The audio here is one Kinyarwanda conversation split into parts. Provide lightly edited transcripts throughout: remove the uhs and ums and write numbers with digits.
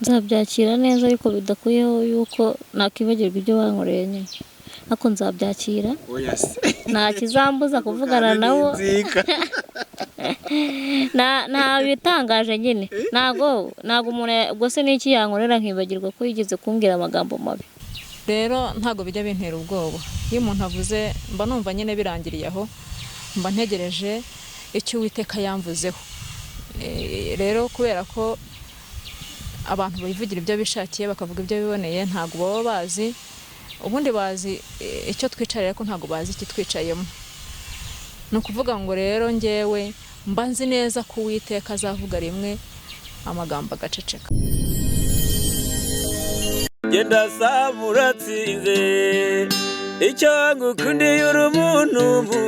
Nzabyakira neza ariko bidakuyeho yuko nakwibagirwa ibyo bankoreye nyine, ariko nzabyakira. Oya se. Nta kizambuza kuvugana nabo. Nzika. Nta bitangaje nyine, ntabwo umuntu ubwo se n'iki yankorera nkibagirwa ko yigeze kumbwira amagambo mabi. Rero ntabwo bijya bintera ubwoba iyo umuntu avuze, mba numva nyine birangiriye aho, mba ntegereje icyo Uwiteka yamvuzeho. Rero kubera ko abantu bivugira ibyo bishakiye, bakavuga ibyo biboneye, ntabwo baba bazi, ubundi bazi icyo twicarira ariko ntabwo bazi ikitwicayemo. Ni ukuvuga ngo rero ngewe mba nzi neza ko Uwiteka azavuga rimwe amagambo agaceceka. Genda saba uratsinze, icyo ngukundiye uri umuntu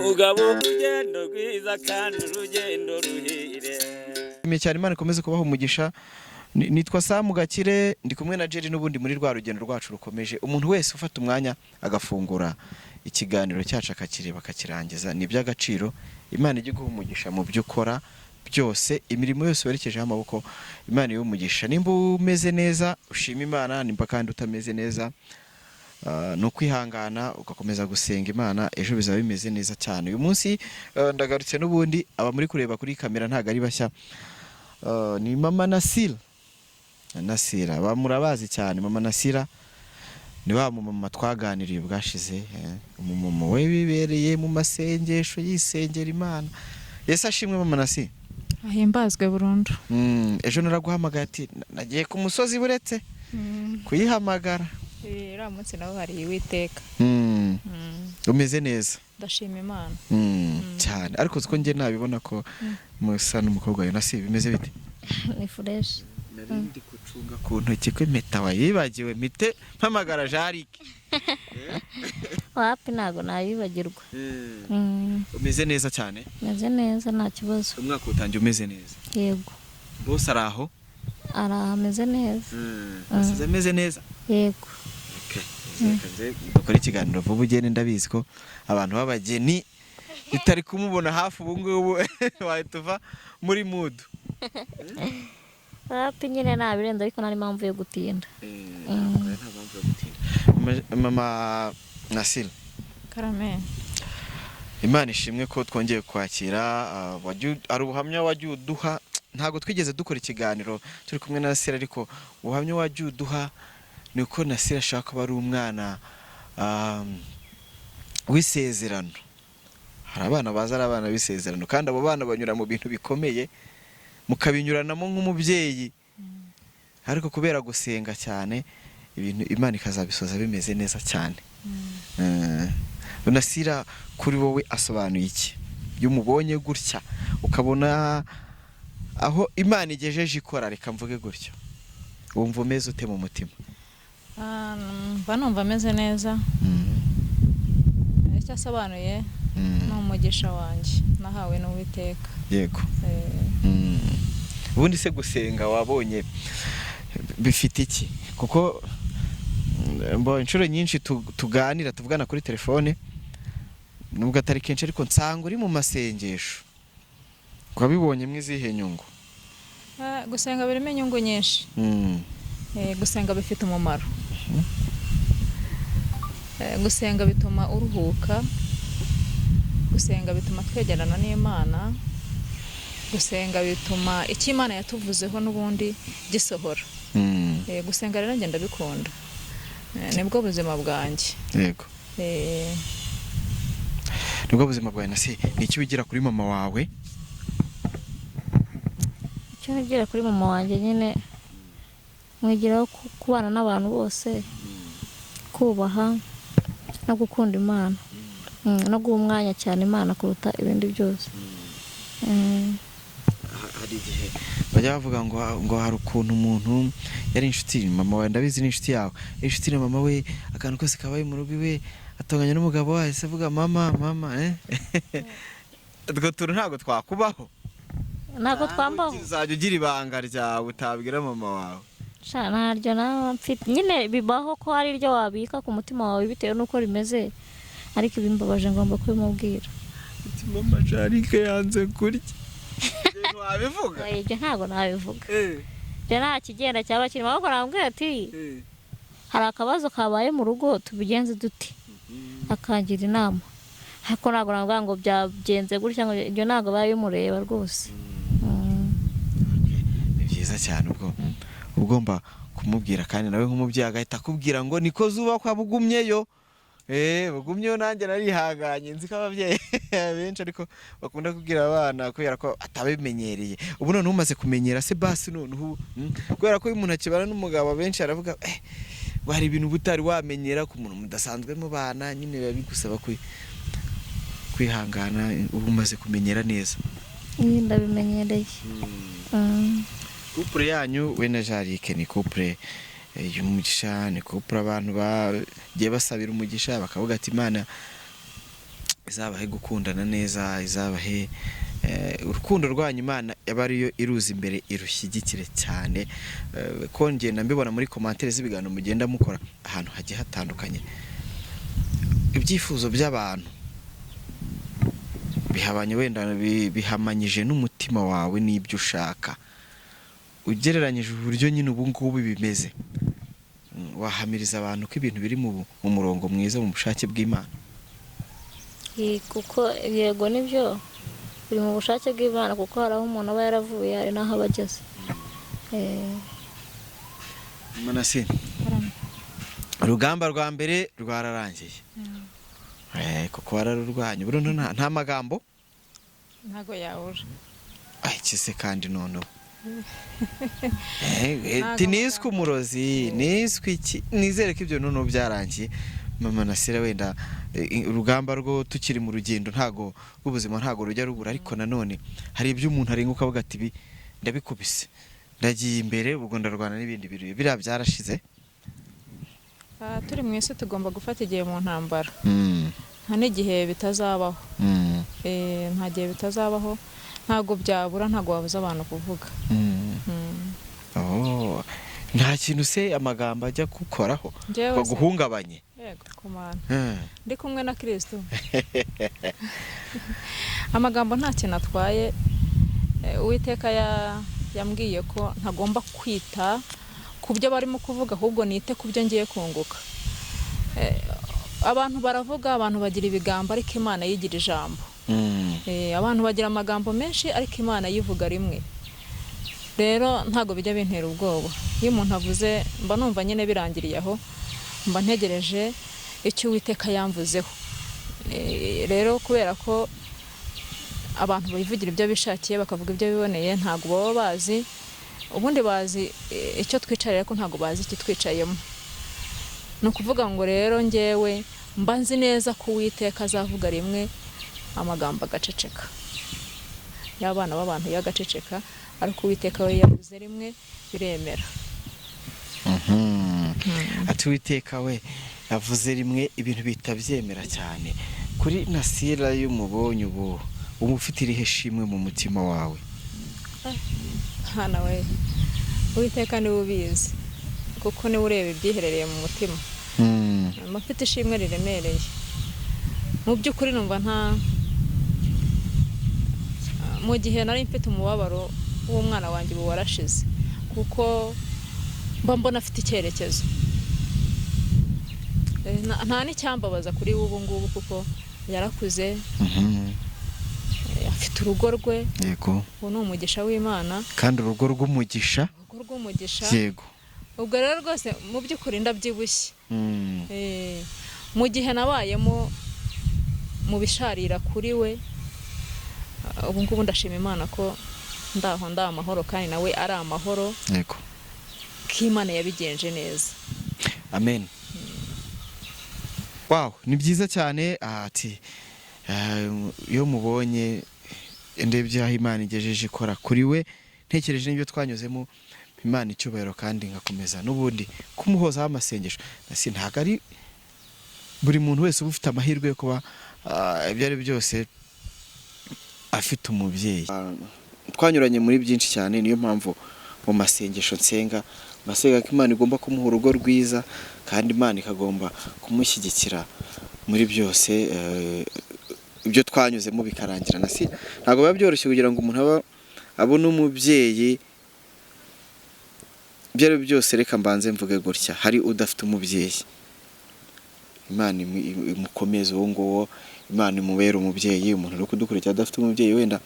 mugabo, urugendo rwiza kandi urugendo ruhire. Nshimiye cyane, Imana ikomeze kubaha umugisha. Nitwa Samu Gakire, ndi kumwe na Jerry n'ubundi muri rwa rugendo rwacu rukomeje. Umuntu wese ufata umwanya agafungura ikiganiro cyacu akakireba akakirangiza ni iby'agaciro. Imana ijye iguha umugisha mu byo ukora byose, imirimo yose werekejeho amaboko, Imana iwe umugisha. Nimba umeze neza ushima Imana, nimba kandi utameze neza ni ukwihangana ugakomeza gusenga Imana, ejo bizaba bimeze neza cyane. Uyu munsi ndagarutse n'ubundi, aba muri kureba kuri kamera ntabwo ari bashya. Ni mama Nasira. Nasira ba murabazi cyane. Mama Nasira ni wa mumama twaganiriye ubwashize, umumama we bibereye mu masengesho yisengera Imana. Yesu ashimwe, mama Nasira. Ahimbazwe burundu. Ejo naraguhamagaye ati nagiye ku musozi buretse kuyihamagara. Uriya munsi nawe hari Uwiteka. Umeze neza? Ndashima Imana. Cyane, ariko uzi ko njye nabibona ko musa n'umukobwa wawe. Nasi, bimeze bite? Ni fresh. Nari ndi gucunga ku ntoki ko impeta wayibagiwe, mpite mpamagara Jarike. Wapi, ntabwo nayibagirwa. Umeze neza cyane? Meze neza, nta kibazo. Umwaka utangiye umeze neza? Yego. Bose ari aho? Ari aho, ameze neza. Asize ameze neza? Yego. Reka nze dukore ikiganiro vuba ugende, ndabizi ko abantu b'abageni tutari kumubona hafi ubu ngubu wahita uva muri mood. Wapi nyine, nta birenze ariko nta n'impamvu yo gutinda. Mama Nasira. Karame. Imana ishimwe ko twongeye kwakira. Hari ubuhamya wagiye uduha. Ntabwo twigeze dukora ikiganiro turi kumwe na Nasira, ariko ubuhamya wagiye uduha ni uko Nasira ashaka kuba ari umwana w'isezerano. Hari abana baza ari abana b'isezerano, kandi abo bana banyura mu bintu bikomeye, mukabinyuranamo nk'umubyeyi, ariko kubera gusenga cyane ibintu Imana ikazabisoza bimeze neza cyane. Nasira kuri wowe asobanuye iki iyo umubonye gutya, ukabona aho Imana igejeje ikora, reka mvuge gutyo, wumva umeze ute mu mutima? Mba numva ameze neza. Icyo asobanuye ni umugisha wanjye nahawe n'Uwiteka. Ubundi se gusenga wabonye bifite iki? Kuko inshuro nyinshi tuganira, tuvugana kuri telefone, nubwo atari kenshi, ariko nsanga uri mu masengesho. Wabibonyemo izihe nyungu? Gusenga birimo inyungu nyinshi. Gusenga bifite umumaro. Gusenga bituma uruhuka, gusenga bituma twegerana n'Imana, gusenga bituma icyo Imana yatuvuzeho n'ubundi gisohora. Gusenga rero njye ndabikunda. Nibwo buzima bwanjye. Nibwo buzima bwawe. Nasi, ni iki wigira kuri mama wawe? Icyo nigira kuri mama wanjye nyine, mwigiraho kubana n'abantu bose, kubaha no gukunda Imana, no guha umwanya cyane Imana kuruta ibindi byose. Hari igihe bajya bavuga ngo hari ukuntu umuntu yari inshuti, mama wawe ndabizi ni inshuti yawe, yari inshuti na mama we, akantu kose kabaye mu rugo iwe atonganya n'umugabo we ahise avuga mama, mama, eh? Utwo tuntu ntabwo twakubaho? Ntabwo twambaho. Uzajya ugira ibanga ryawe utabwira mama wawe? Sha, ntaryo nawe mfite nyine. Bibaho ko hari iryo wabika ku mutima wawe bitewe n'uko rimeze, ariko ibimbabaje ngomba kubimubwira. Ati mama Jarike yanze kurya, wabivuga? Oya, ibyo ntabwo nabivuga. Ibyo nta kigenda cyaba kirimo, ahubwo namubwira ati hari akabazo kabaye mu rugo, tubigenze dute, akangira inama. Ariko ntabwo navuga ngo byagenze gutya, ngo ibyo ntabwo biba bimureba rwose. Ni byiza cyane, ubwo ugomba kumubwira, kandi nawe nk'umubyeyi agahita akubwira ngo niko zubakwa, bugumyeyo. Bugumyeyo, nanjye narihanganye. Nzi ko ababyeyi benshi ariko bakunda kubwira abana kubera ko atabimenyereye. Ubu noneho umaze kumenyera se basi noneho kubera ko iyo umuntu akibana n'umugabo, abenshi aravuga ngo hari ibintu uba utari wamenyera ku muntu mudasanzwe mubana, nyine biba bigusaba kwihangana. Ubu umaze kumenyera neza? Nyine ndabimenyereye. Couple yanyu, we na Jarike, ni couple y'umugisha, ni couple abantu bagiye basabira umugisha, bakavuga ati Imana izabahe gukundana neza, izabahe urukundo rwanyu, Imana yaba ariyo iruza imbere, irushyigikire cyane. Ko ngenda mbibona muri commentaire z'ibiganiro mugenda mukora ahantu hagiye hatandukanye, ibyifuzo by'abantu bihabanye wenda bihamanyije n'umutima wawe n'ibyo ushaka. Ugereranyije uburyo nyine ubu ngubu bimeze, wahamiriza abantu ko ibintu biri mu murongo mwiza, mu bushake bw'Imana? Kuko yego, nibyo, biri mu bushake bw'Imana, kuko hari aho umuntu aba yaravuye, hari n'aho aba ageze. Manase, urugamba rwa mbere rwararangiye, kuko wararurwanya. Burundu nta magambo? Ntago yabura. Ay, se kandi noneho Ntago ti niswe umurozi, niswe iki. Nizere ko ibyo noneho byarangiye, mama Nasira. Wenda urugamba rwo tukiri mu rugendo ntago rw'ubuzima ntago rujya rubura, ariko nanone hari ibyo umuntu arenga ukavuga ati ibi ndabikubise, ndagiye imbere, ubwo ndarwana n'ibindi bintu biriya byarashize. Ah, turi mu isi tugomba gufata igihe mu ntambara, nta n'igihe bitazabaho. Nta gihe bitazabaho, ntabwo byabura, ntabwo wabuza abantu kuvuga. Oh, nta kintu se amagambo ajya gukoraho Njyewe ngo se- aguhungabanye? Yego, kumana ndi kumwe na Kristo, amagambo nta kintu atwaye. Uwiteka yambwiye ko ntagomba kwita ku byo barimo kuvuga, ahubwo nite ku byo ngiye kunguka. Abantu baravuga, abantu bagira ibigambo, ariko Imana yigira ijambo. Abantu bagira amagambo menshi, ariko Imana yivuga rimwe. Rero ntabwo bijya bintera ubwoba. Iyo umuntu avuze, mba numva nyine birangiriye aho, mba ntegereje icyo Uwiteka yamvuzeho. Rero kubera ko abantu bivugira ibyo bishakiye, bakavuga ibyo biboneye, ntabwo baba bazi, ubundi bazi icyo twicarira, ariko ntabwo bazi ikitwicayemo. Ni ukuvuga ngo rero njyewe mba nzi neza ko Uwiteka azavuga rimwe, amagambo agaceceka, y'abana b'abantu yagaceceka, ariko Uwiteka we yavuze rimwe biremera. Ati Uwiteka we yavuze rimwe, ibintu bihita byemera cyane. Kuri Nasira y'umubonye ubu, uba ufite irihe shimwe mu mutima wawe? Hana we, Uwiteka niwe ubizi, kuko niwe ureba ibyiherereye mu mutima. Mba mfite ishimwe riremereye mu by'ukuri. Numva nta mu gihe nari mfite umubabaro w'umwana wanjye, ubu warashize, kuko mba mbona afite icyerekezo. Nta n'icyambabaza kuri we ubu ngubu, kuko yarakuze, afite urugo rwe. Ubu ni umugisha w'Imana. Kandi urugo rw'umugisha. Urugo rw'umugisha. Ubwo rero rwose mu by'ukuri ndabyibushye. Mu gihe nabayemo mu bisharira kuri we, ubu ngubu ndashima Imana ko ndaho ndi amahoro, kandi nawe ari amahoro, ko Imana yabigenje neza. Amen. Wow, ni byiza cyane. Ati iyo mubonye, ndebye aho Imana igejeje ikora kuri we, ntekereje n'ibyo twanyuzemo, Imana icyubahiro, kandi ngakomeza n'ubundi kumuhozaho amasengesho. Nasi ntabwo ari buri muntu wese uba ufite amahirwe yo kuba ibyo ari byo byose afite umubyeyi. Twanyuranye muri byinshi cyane, niyo mpamvu mu masengesho nsenga masenga ko Imana igomba kumuha urugo rwiza, kandi Imana ikagomba kumushyigikira muri byose, ibyo twanyuzemo bikarangira. Na si ntabwo biba byoroshye kugira ngo umuntu aba abone umubyeyi. Ibyo ari byo byose, reka mbanze mvuge gutya: hari udafite umubyeyi, Imana imukomeze uwo nguwo, Imana imubere umubyeyi. Umuntu uri kudukurikira adafite umubyeyi, wenda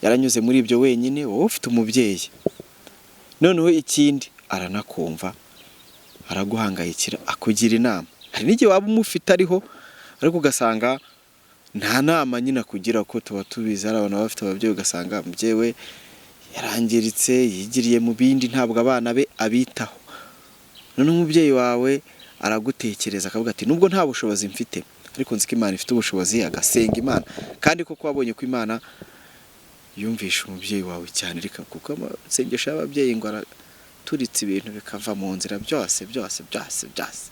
yaranyuze muri ibyo wenyine, wowe ufite umubyeyi. Noneho ikindi, aranakumva, araguhangayikira, akugira inama. Hari n'igihe waba umufite ariho, ariko ugasanga nta nama nyine akugira, ko tuba tubizi hari abantu baba bafite ababyeyi, ugasanga umubyeyi we yarangiritse, yigiriye mu bindi, ntabwo abana be abitaho. Noneho umubyeyi wawe aragutekereza, akavuga ati: "Nubwo nta bushobozi mfite, ariko nzi ko Imana ifite ubushobozi." Agasenga Imana, kandi koko wabonye ko Imana yumvisha umubyeyi wawe cyane. Reka, kuko amasengesho y'ababyeyi ngo araturitse ibintu bikava mu nzira byose byose byose byose.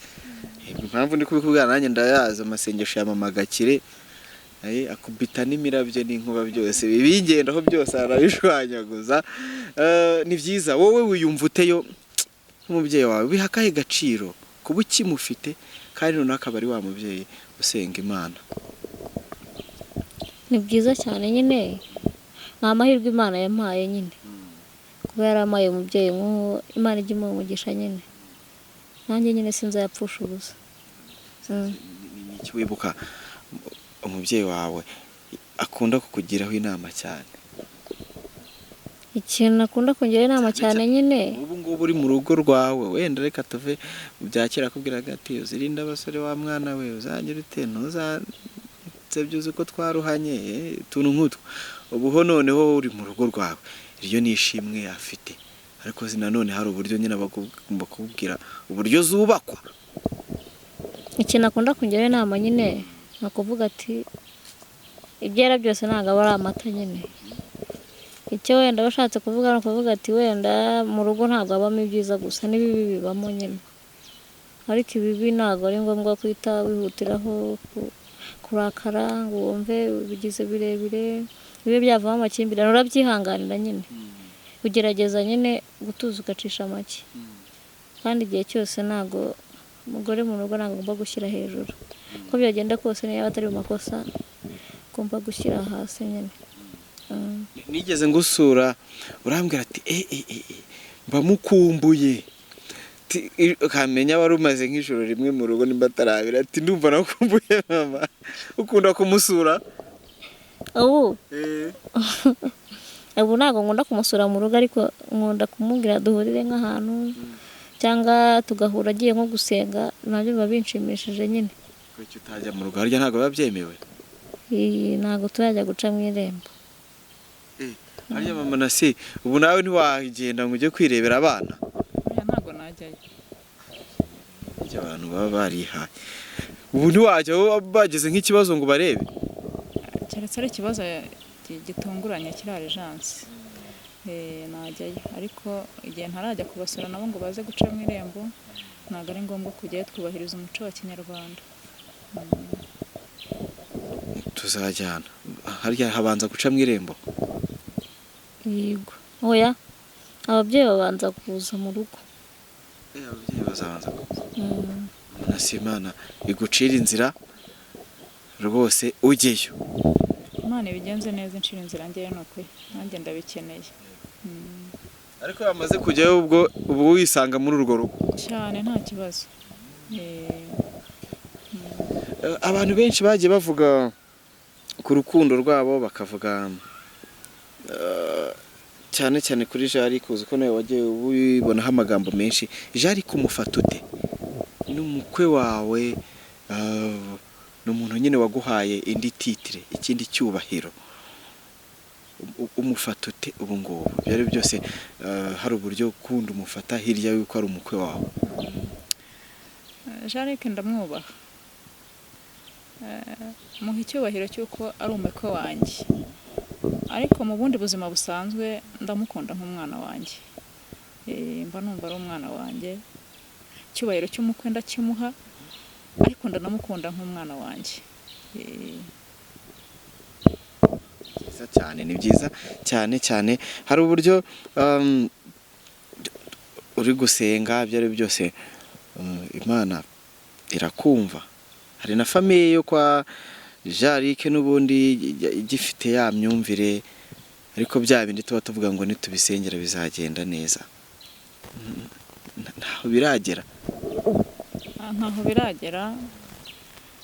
Impamvu ndi kubikubwira, nanjye ndayazi amasengesho ya mama Gakire. Akubita n'imirabyo n'inkuba byose ibingendaho byose arabishwanyaguza. Ni byiza. Wowe wiyumva uteyo nk'umubyeyi wawe? Biha akahe gaciro kuba ukimufite, kandi noneho akaba ari wa mubyeyi usenga Imana? Ni byiza cyane nyine, ni amahirwe Imana yampaye nyine kuba yarampaye umubyeyi nk'uwo. Imana ijya imuha umugisha nyine, nanjye nyine sinzayapfusha ubusa. Ni iki wibuka umubyeyi wawe akunda kukugiraho inama cyane? Ikintu akunda kungira inama cyane nyine, Ubu ngubu uri mu rugo rwawe, wenda reka tuve mu bya kera, akubwiraga ati: "Uzirinde abasore wa mwana we, uzagira ute, ntuzanse, uzi ko twaruhanye," utuntu nk'utwo. Ubu ho noneho uri mu rugo rwawe, iryo ni ishimwe afite, ariko nanone hari uburyo nyine aba agomba kukubwira uburyo zubakwa. Ikintu akunda kungira inama nyine ni ukuvuga ati: "Ibyera byose ntabwo aba ari amata." Nyine icyo wenda aba ashatse kuvuga ni ukuvuga ati: "Wenda mu rugo ntabwo habamo ibyiza gusa, n'ibibi bibamo nyine, ariko ibibi ntabwo ari ngombwa guhita wihutiraho kurakara ngo wumve bigize birebire bibe byavamo amakimbirane. Urabyihanganira nyine, ugerageza nyine gutuza, ugacisha make." Kandi igihe cyose ntabwo umugore mu rugo ntabwo agomba gushyira hejuru, uko byagenda kose, niyo yaba atari mu makosa, agomba gushyira hasi nyine. Nigeze ngusura, urambwira ati: "E e e e, mba mukumbuye." Ukamenya wari umaze nk'ijoro rimwe mu rugo nimba atarabira, ati: "Ndumva nakumbuye mama." Ukunda kumusura? Ubu ubu ntabwo nkunda kumusura mu rugo, ariko nkunda kumubwira duhurire nk'ahantu, cyangwa tugahura agiye nko gusenga, nabyo biba binshimishije nyine. Kuki utajya mu rugo? Harya ntabwo biba byemewe? Ntabwo turajya guca mu irembo. Harya mama na se, ubu nawe ntiwagenda ngo ujye kwirebera abana? Oya, ntabwo najyayo. Ibyo abantu baba barihaye, ubu ntiwajya bagize nk'ikibazo ngo barebe? Keretse ari ikibazo gitunguranye kiri urgence, najyayo, ariko igihe ntarajya kubasura nabo ngo baze guca mu irembo, ntabwo ari ngombwa kujyayo. Twubahiriza umuco wa kinyarwanda. Tuzajyana. Harya habanza guca mu irembo? Yego, oya, ababyeyi babanza kuza mu rugo. Ababyeyi bazabanza kuza. Nasi Imana igucira inzira rwose ujyeyo. Imana ibigenze neza, inshira inzira ngewe, ni ukuri nanjye ndabikeneye. Ariko iyo wamaze kujyayo, ubwo uba wisanga muri urwo rugo. Cyane, nta kibazo. Abantu benshi bagiye bavuga ku rukundo rwabo, bakavuga cyane cyane kuri Jarike. Uzi ko nawe wagiye ubibonaho amagambo menshi. Jarike umufata ute? Ni umukwe wawe, ni umuntu nyine waguhaye indi titre, ikindi cyubahiro. Umufata ute ubu ngubu? Ibyo ari byo byose, hari uburyo kundi umufata hirya y'uko ari umukwe wawe? Jarike ndamwubaha, muha icyubahiro cy'uko ari umukwe wanjye, ariko mu bundi buzima busanzwe ndamukunda nk'umwana wanjye. Mba numva ari umwana wanjye. Icyubahiro cy'umukwe ndakimuha, ariko ndanamukunda nk'umwana wanjye. Byiza cyane, ni byiza cyane cyane. Hari uburyo uri gusenga, ibyo ari byo byose, Imana irakumva. Hari na famille yo kwa Jarike n'ubundi igifite ya myumvire, ariko bya bindi tuba tuvuga ngo nitubisengera bizagenda neza. Ntaho biragera. Ntaho biragera,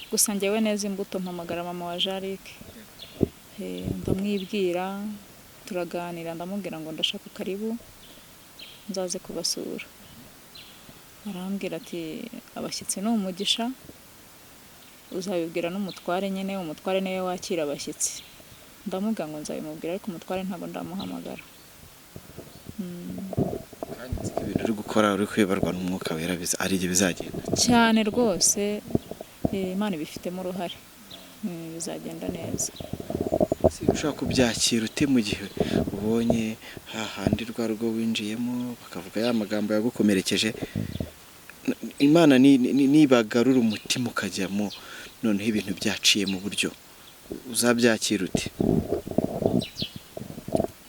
gusa njyewe neza imbuto mpamagara mama wa Jarike, ndamwibwira, turaganira, ndamubwira ngo ndashaka karibu nzaze kubasura. Arambwira ati abashyitsi ni umugisha, uzabibwira n'umutware nyine, umutware niwe wakira abashyitsi. Ndamubwira ngo nzabimubwira, ariko umutware ntabwo ndamuhamagara. Kandi nzi ko ibintu uri gukora uri kwibarwa n'umwuka wera, ari igihe bizagenda cyane rwose. Imana ibifitemo uruhare, bizagenda neza. Ushobora kubyakira ute mu gihe ubonye hahandi rwa rugo winjiyemo bakavuga ya magambo yagukomerekeje? Imana nibagarura umutima ukajyamo, noneho ibintu byaciye mu buryo, uzabyakira ute?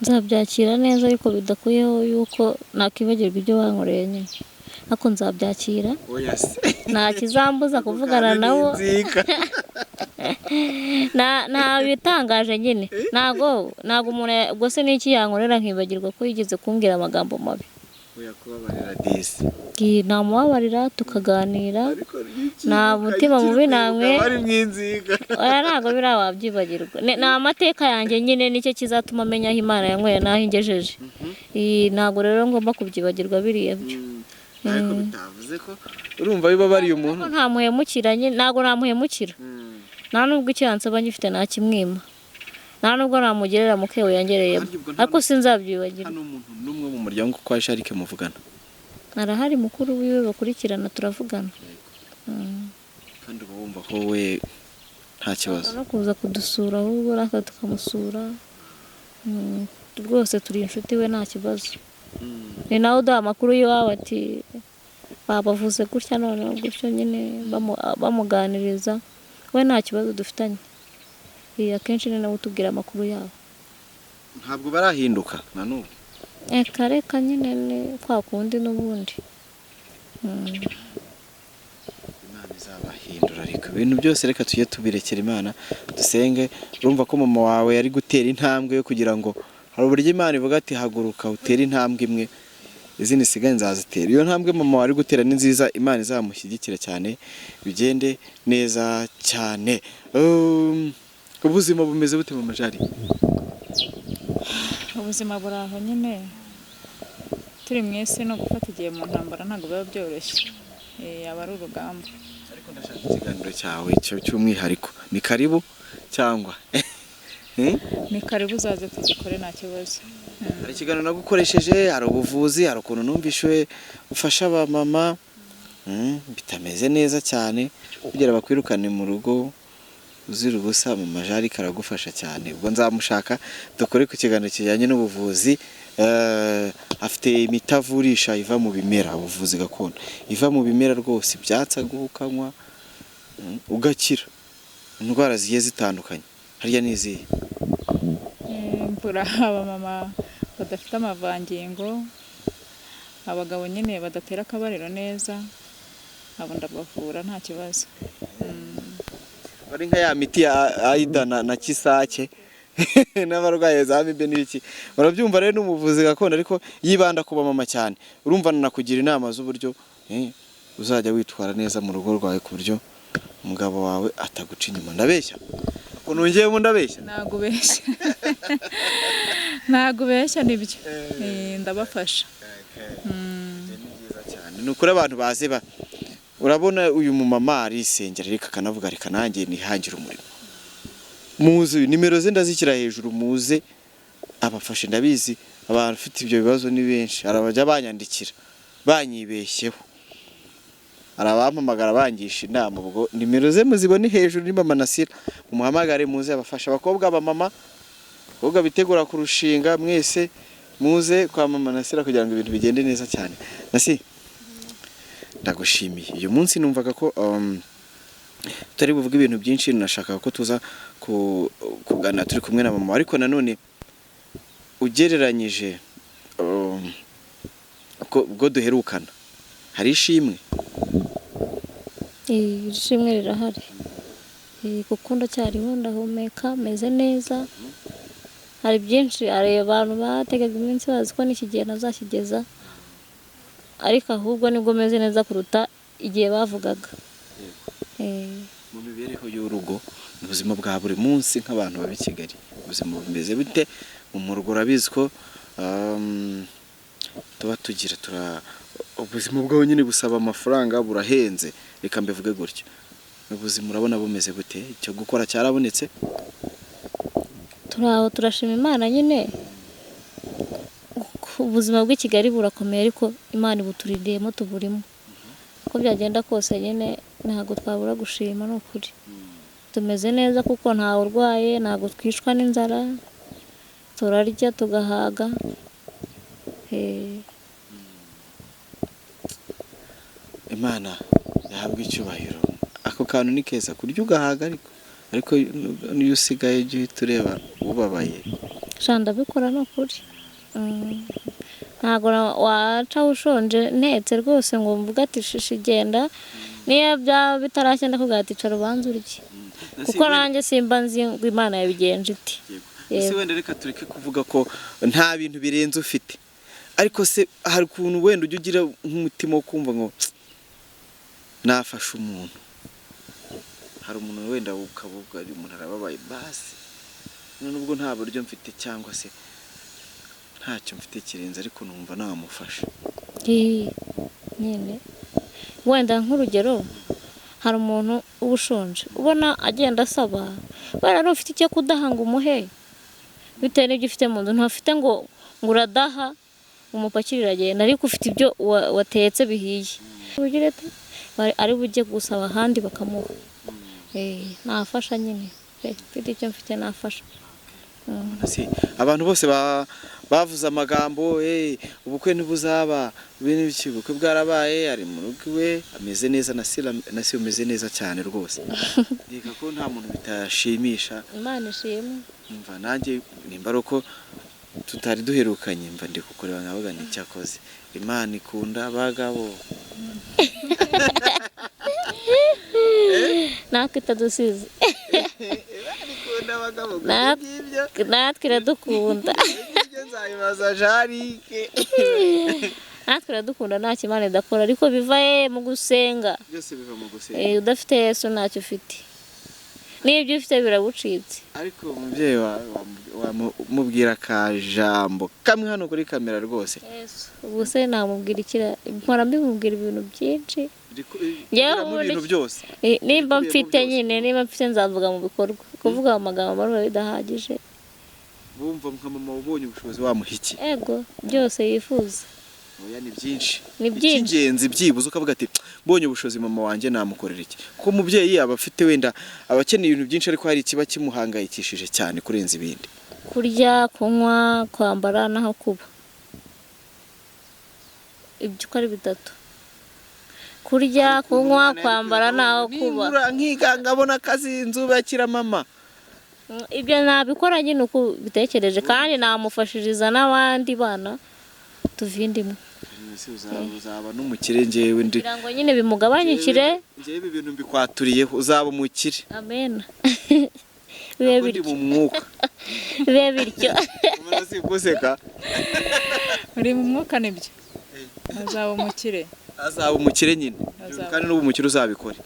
Nzabyakira neza, ariko bidakuyeho yuko nakwibagirwa ibyo bankoreye nyine, ariko nzabyakira. Oya se. Nta kizambuza kuvugana nabo. Inzika. Nta bitangaje nyine, ntago umuntu ubwo se n'iki yankorera nkibagirwa ko yigeze kumbwira amagambo mabi? Oya, kubabarira disi. Namubabarira tukaganira. Ariko Nta mutima mubi namwe. Bari mu inzika. Oya, ntabwo biriya wabyibagirwa. Ni amateka yanjye nyine, nicyo kizatuma amenya aho Imana yanyweye n'aho ingejeje. Ntabwo rero ngomba kubyibagirwa biriya byo. Ariko bitavuze ko urumva bibabariye umuntu. Ko ntamuhemukira nyine, ntabwo namuhemukira. Nta nubwo icyo yansaba ngifite nakimwima, nta nubwo namugerera mu kewe yangereyemo. Harya ubwo nta Ariko sinzabyibagirwa. Hano umuntu n'umwe mu muryango kwa Jarike muvugana? Arahari, mukuru wiwe bakurikirana, turavugana. Kandi uba wumva ko we nta kibazo? No kuza kudusura ahubwo natwe tukamusura. Rwose turi inshuti, we nta kibazo. Ni nawe uduha amakuru y'iwabo, ati babavuze gutya, noneho gutyo nyine bamuganiriza. We nta kibazo dufitanye. Akenshi ni nawe utubwira amakuru yabo. Ntabwo barahinduka na n'ubu? Reka reka, nyine ni kwa kundi n'ubundi. Imana izabahindura, ariko ibintu byose reka tujye tubirekera Imana, dusenge. Urumva ko mama wawe yari gutera intambwe yo kugira ngo hari uburyo Imana ivuga ati haguruka utere intambwe imwe, izindi sigaye nzazitera. Iyo ntambwe mama wawe ari gutera ni nziza, Imana izamushyigikira cyane, bigende neza cyane. Ubuzima bumeze bute, mama Jari? Ubuzima buri aho nyine, turi mu isi no gufata igihe mu ntambara ntabwo biba byoroshye. Aba ari urugamba. Ariko ndashaka ikiganiro cyawe cy'umwihariko, ni karibu cyangwa? Ni karibu, uzaze tugikore, nta kibazo. Hari ikiganiro nagukoresheje, hari ubuvuzi, hari ukuntu numvishwe ufasha abamama bitameze neza cyane kugira bakwirukane mu rugo uzira ubusa. Mama Jarike aragufasha cyane. Ubwo nzamushaka dukore ku kiganiro kijyanye n'ubuvuzi. Afite imiti avurisha iva mu bimera, ubuvuzi gakondo iva mu bimera rwose, ibyatsi aguha ukanywa, ugakira indwara zigiye zitandukanye. Harya ni izihe? Mvura abamama badafite amavangingo, abagabo nyine badatera akabariro neza, abo ndabavura nta kibazo. Bari nka ya miti ya Aida na Kisake n'abarwaye za amibe n'ibiki, barabyumva. Rero n'umuvuzi gakondo, ariko yibanda ku bamama cyane. Urumva nanakugira inama z'uburyo uzajya witwara neza mu rugo rwawe, ku buryo umugabo wawe ataguca inyuma. Ndabeshya? Ukuntu ngiyemo ndabeshya? Ntabwo ubeshya, ntabwo ubeshya, nibyo. Ndabafasha. Ni byiza cyane, ni ukuri abantu baze ba urabona uyu mumama arisengera, ariko akanavuga reka nanjye nihangire umurimo. Muze, nimero ze ndazishyira hejuru, muze abafashe. Ndabizi abantu bafite ibyo bibazo ni benshi, hari abajya banyandikira banyibeshyeho, hari abampamagara bangisha inama. Ubwo nimero ze muzibone hejuru, ni mama Nasira, mumuhamagare muze abafasha. Abakobwa, abamama, abakobwa bitegura kurushinga, mwese muze kwa mama Nasira kugira ngo ibintu bigende neza cyane. Nasi, ndagushimiye. Uyu munsi numvaga ko tutari buvuge ibintu byinshi, nashakaga ko tuza kuganira turi kumwe na mama, ariko nanone ugereranyije ubwo duherukana hari ishimwe. Ishimwe rirahari. Kuko ndacyariho, ndahumeka, meze neza. Hari byinshi, hari abantu bategaga iminsi bazi ko n'iki gihe ntazakigeza. Ariko ahubwo nibwo meze neza kuruta igihe bavugaga. Mu mibereho y'urugo, mu buzima bwa buri munsi nk'abantu baba i Kigali, ubuzima bumeze bute mu murwa? Urabizi ko tuba tugira ubuzima bwawe nyine busaba amafaranga, burahenze, reka mbivuge gutyo. Ubuzima urabona bumeze bute? Icyo gukora cyarabonetse? Turi aho, turashima Imana nyine. Ubuzima bw'i Kigali burakomeye, ariko Imana ibuturindiyemo, tuburimo. Uko byagenda kose nyine ntabwo twabura gushima, ni ukuri. Tumeze neza kuko ntawe urwaye, ntabwo twicwa n'inzara, turarya tugahaga. Imana yahabwa icyubahiro. Ako kantu ni keza, kurya ugahaga, ariko niyo usigaye ujya uhita ureba ubabaye. Sha, ndabikora ni ukuri. Ntabwo waca ushonje ntetse rwose ngo mvuge ati shishi genda, niyo byaba bitarashya ndakubwira ati icara ubanze urye, kuko nanjye simba nzi ngo Imana yabigenje iti. Ese wenda reka tureke kuvuga ko nta bintu birenze ufite, ariko se hari ukuntu wenda ujya ugira nk'umutima wo kumva ngo nafashe umuntu, hari umuntu wenda ukavuga umuntu arababaye, basi nubwo nta buryo mfite cyangwa se ntacyo mfite kirenze, ariko numva namufasha. Nyine wenda nk'urugero hari umuntu uba ushonje ubona agenda asaba, wenda ufite icyo kudaha ngo umuhe bitewe n'ibyo ufite mu nzu, ntafite ngo uradaha umupakirire agenda, ariko ufite ibyo watetse bihiye, ari bujye gusaba ahandi bakamuha. Nafasha nyine, mfite icyo mfite nafasha. Abantu bose bavuze amagambo, ubukwe ntibuzaba, ubukwe bwarabaye, ari mu rugo iwe ameze neza, na si umeze neza cyane rwose. Reka ko nta muntu bitashimisha. Imana ishimwe. Mva nanjye nimba ari uko tutari duherukanye, mva ndi kukureba nkavuga nti cyakoze Imana ikunda abagabo. Natwe itadusize. Natwe iradukunda. Natwe iradukunda, ntacyo Imana idakora, ariko biva mu gusenga. Byose biva mu gusenga. Udafite Yesu ntacyo ufite, n'ibyo ufite biragucitse. Ariko umubyeyi wawe wamubwira akajambo kamwe hano kuri kamera rwose. Ubu se namubwira iki? Mpora mbimubwira ibintu byinshi. Nimba mfite nyine, niba mfite nzavuga mu bikorwa, kuvuga amagambo biba bidahagije. Bumva nka mama ubonye ubushobozi wamuha iki? Ego, byose yifuza. Oya, ni byinshi. Icy'ingenzi byibuze ukavuga ati mbonye ubushobozi mama wanjye namukorera iki? Kuko umubyeyi aba afite wenda aba akeneye ibintu byinshi, ariko hari ikiba kimuhangayikishije cyane kurenza ibindi. Kurya, kunywa, kwambara n'aho kuba. Ibyo uko ari bitatu. Kurya, kunywa, kwambara n'aho kuba. Nibura nkiganga abona akazi nzubakira mama. Ibyo nabikora nyine uko bitekereje, kandi namufashiriza n'abandi bana tuvindimwe. Uzaba n'umukire njyewe ndi. Kugira ngo nyine bimugabanyikire. Njyewe ibi bintu mbikwaturiyeho, uzaba umukire. Amen. Bibe bityo. Mu mwuka. Bibe bityo. Umuntu guseka. Uri mu mwuka nibyo. Azaba umukire. Azaba umukire nyine. Kandi n'ubu umukire uzabikore.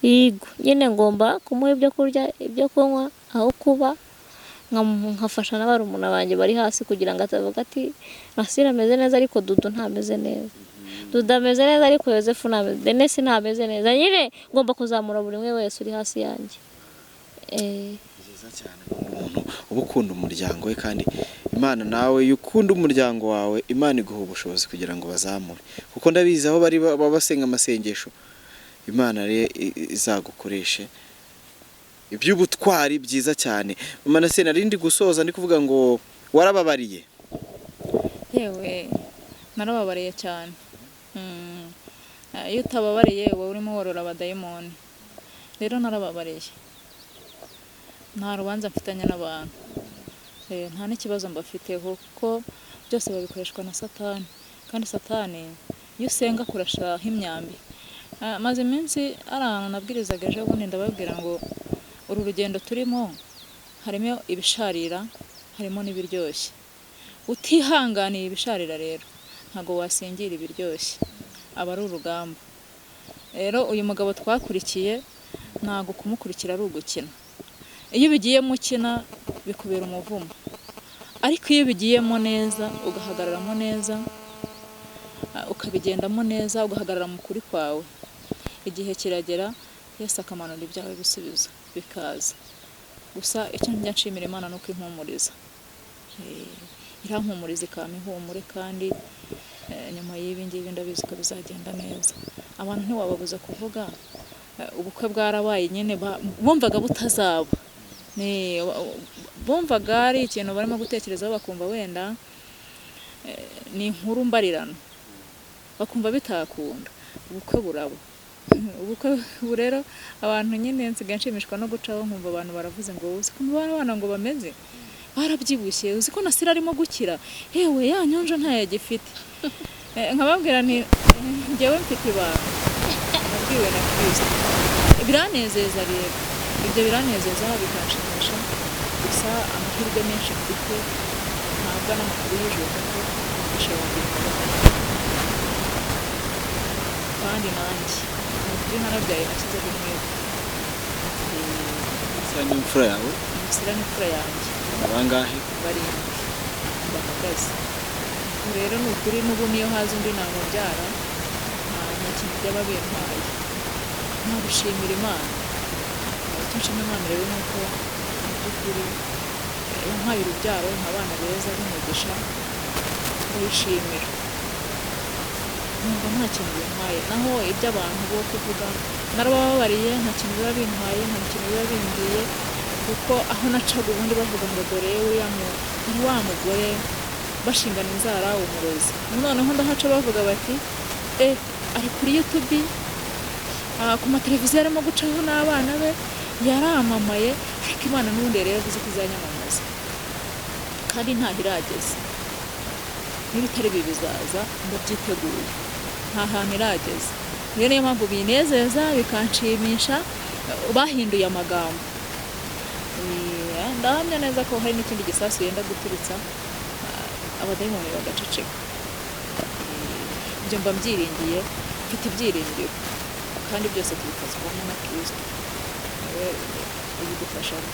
Yego, nyine ngomba kumuha ibyo kurya, ibyo kunywa, aho kuba, nkafasha n'abarumuna banjye bari hasi, kugira ngo atavuga ati Nasira ameze neza ariko Dudu ntameze neza, Dudu ameze neza ariko Yozefu ntameze, Denise ntameze neza. Nyine ngomba kuzamura buri umwe wese uri hasi yanjye. Byiza cyane umuntu uba ukunda umuryango we, kandi Imana nawe iyo ukunda umuryango wawe Imana iguha ubushobozi kugira ngo bazamure, kuko ndabizi aho bari baba basenga amasengesho, Imana rero izagukoreshe iby'ubutwari byiza cyane. Mama Nase, nari ndi gusoza ndi kuvuga ngo warababariye. Yewe narababariye cyane. Iyo utababariye wowe urimo worora abadayimoni. Rero narababariye, nta rubanza mfitanye n'abantu, nta n'ikibazo mbafiteho, kuko byose babikoreshwa na Satani, kandi Satani iyo usenga kurashaho imyambi. Maze iminsi ari ahantu nabwirizaga ejo bundi, ndababwira ngo uru rugendo turimo harimo ibisharira, harimo n'ibiryoshye. Utihanganiye ibisharira rero Ntabwo wasingira ibiryoshye, aba ari urugamba. Rero uyu mugabo twakurikiye, ntabwo kumukurikira ari ugukina. Iyo ubigiyemo ukina bikubera umuvumo, ariko iyo ubigiyemo neza, ugahagararamo neza, ukabigendamo neza, ugahagarara mu kuri kwawe, igihe kiragera Yesu akamanura ibyawe, bisubizo bikaza. Gusa icyo njya nshimira Imana ni uko impumuriza. Irampumuriza, ikampa ihumure, kandi nyuma y'ibi ngibi ndabizi ko bizagenda neza. Abantu ntiwababuza kuvuga. Ubukwe bwarabaye nyine, bumvaga butazaba. Bumvaga ari ikintu barimo gutekerezaho, bakumva wenda ni inkuru mbarirano, bakumva bitakunda. Ubukwe buraba. Ubukwe ubu rero abantu nyine nsigaye nshimishwa no gucaho nkumva abantu baravuze ngo: "Uzi ko abana ngo bameze barabyibushye, uzi ko Nasira arimo gukira, yewe ya nyonjo ntayo agifite." Nkababwira nti: "Njyewe mfite ibanga nabwiwe na Kristo." Biranezeza rero, ibyo biranezeza, bikanshimisha. Gusa amahirwe menshi mfite ntabwo n'amakuru y'ijoro, kuko umugisha wanjye uri mu maboko y'Imana. Kandi nanjye ni ukuri narabyaye, nashyizeho umwete. Nasira ni imfura yawe? Nasira ni imfura yanjye. Bangahe? 7 bahagaze ubu. Rero ni ukuri n'ubu niyo haza undi namubyara, nta kintu byaba bintwaye, nabishimira Imana. Icyo nshima Imana rero ni uko mu by'ukuri yampaye urubyaro, abana beza b'umugisha, ndayishimira, numva nta kintu bintwaye. Naho iby'abantu bo kuvuga, narabababariye, nta kintu biba bintwaye, nta kintu biba bimbwiye, kuko aho nacaga ubundi bavuga ngo: "Dore uriya ni wa mugore bashingana inzara, umurozi." Noneho ndahaca bavuga bati: "E, ari kuri YouTube, ku mateleviziyo arimo gucaho n'abana be, yaramamaye." Ariko Imana n'ubundi yari yaravuze ko izanyamamaza, kandi ntaho irageze. N'ibitari ibi bizaza, ndabyiteguye, nta hantu irageze. Rero niyo mpamvu binezeza, bikanshimisha bahinduye amagambo. Ndahamya neza ko hari n'ikindi gisasu yenda guturitsa, abadayimoni bagaceceka. Ibyo mba mbyiringiye, mfite ibyiringiro, kandi byose tubifashwamo na Kristo, niwe ubidufashamo.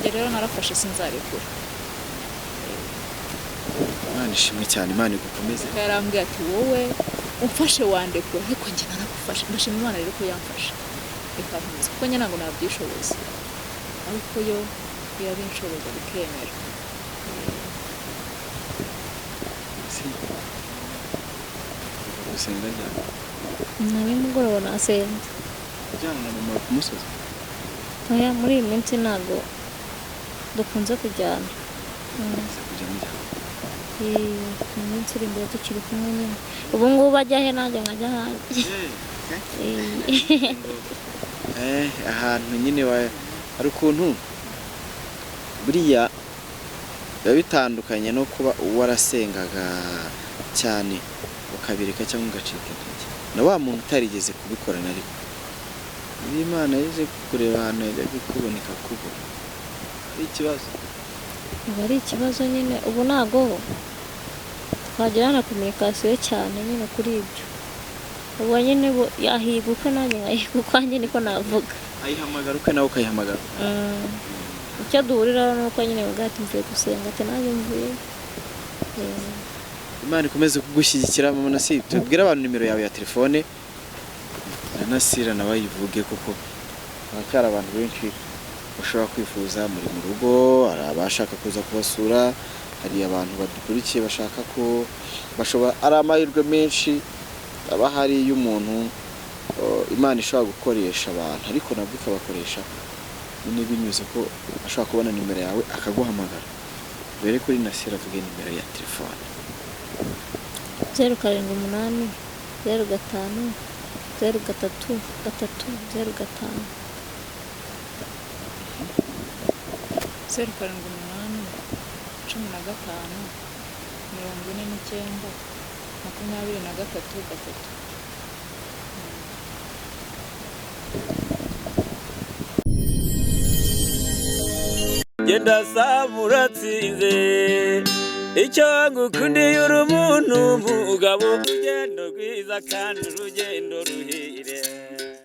Njye rero narafashe, sinzarekura. Imana ishimwe cyane, Imana igukomeze. Kuko yarambwiye ati: "Wowe umfashe wandekura, ariko njye naragufashe." Ndashima Imana rero ko yamfashe ikankomeza, kuko njye ntabwo nabyishoboza, ariko yo irabinshoboza bikemera. Si gusenga ryari? Na nimugoroba nasenze. Ujyana na mama ku musozi? Oya, muri iyi minsi ntabwo dukunze kujyana. Ese kujya mujyana? Mu minsi iri imbere tukiri kumwe nyine. Ubu ngubu ajya he nanjye nkajya ahanjye. Ahantu nyine hari ukuntu buriya biba bitandukanye no kuba warasengaga cyane ukabireka cyangwa ugacika intege, na wa muntu utarigeze kubikora na rimwe. Iyo Imana yaje kureba ahantu yajyaga ikuboneka kubura, ari ikibazo. Aba ari ikibazo nyine. Ubu ntabwo twagirana communication cyane nyine kuri ibyo. Ubu nyine yahiga ukwe nanjye nkahiga ukwanjye, niko navuga. Ayihamagara ukwe, nawe ukayihamagara. Icyo duhuriraho ni uko nyine mvuga ati: "Mvuye gusenga," ati: "Nanjye mvuye." Imana ikomeze kugushyigikira, mama Nasi. Tubwire abantu nimero yawe ya telefone, na Nasira nawe ayivuge, kuko haracyari abantu benshi bashobora kwifuza muri mu rugo, hari abashaka kuza kubasura, hari abantu badukurikiye bashaka ko bashobora, ari amahirwe menshi aba ahari y'umuntu Imana ishobora gukoresha abantu, ariko nabwo ikabakoresha nyine binyuze ko ashobora kubona nimero yawe akaguhamagara. Mbere kuri Nasira, avuge nimero ya telefone. 0780503305. 0781549233. Genda saba uratsinze. Icyo ngukundiye uri umuntu mugabo, urugendo rwiza kandi urugendo ruhire.